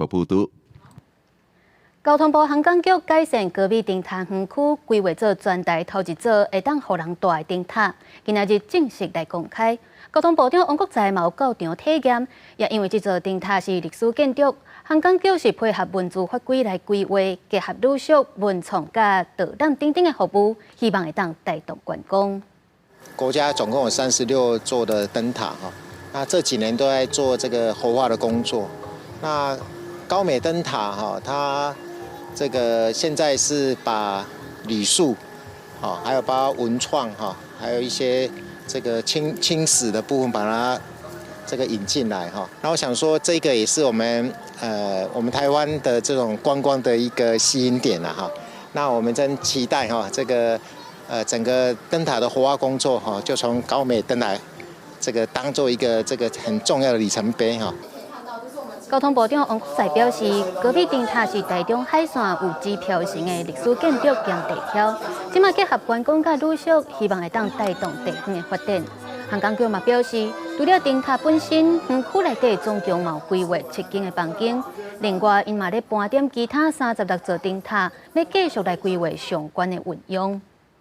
報導。交通部航港局改善高美燈塔園區規劃做全台頭一座會當予人蹛的燈塔，今仔日正式來公開。交通部長王國材嘛有到場體驗，也因為這座燈塔是歷史建築，航港局是配合文資法規來規劃，結合旅宿、文創佮導覽等等的服務，希望會當帶動觀光。國家總共有36座的燈塔哈，那這幾年都在做這個活化的工作。那高美燈塔哈，它這個現在是把旅宿，啊，還有包括文創哈，還有一些這個輕食的部分，把它這個引進來哈。那我想說，這個也是我們台灣的這種觀光的一個吸引點了哈。那我們真期待哈，這個整個燈塔的活化工作哈，就從高美燈塔這個當做一個這個很重要的里程碑哈。交通部長王國材表示，高美燈塔是台中海線有指標性的歷史建築兼地標，這馬結合觀光佮旅宿，希望會當帶動地方的發展。航港局嘛表示，除了燈塔本身，園區內底總共嘛有規劃7間的房間，另外𪜶嘛咧盤點其他36座燈塔，欲繼續來規劃相關的運用。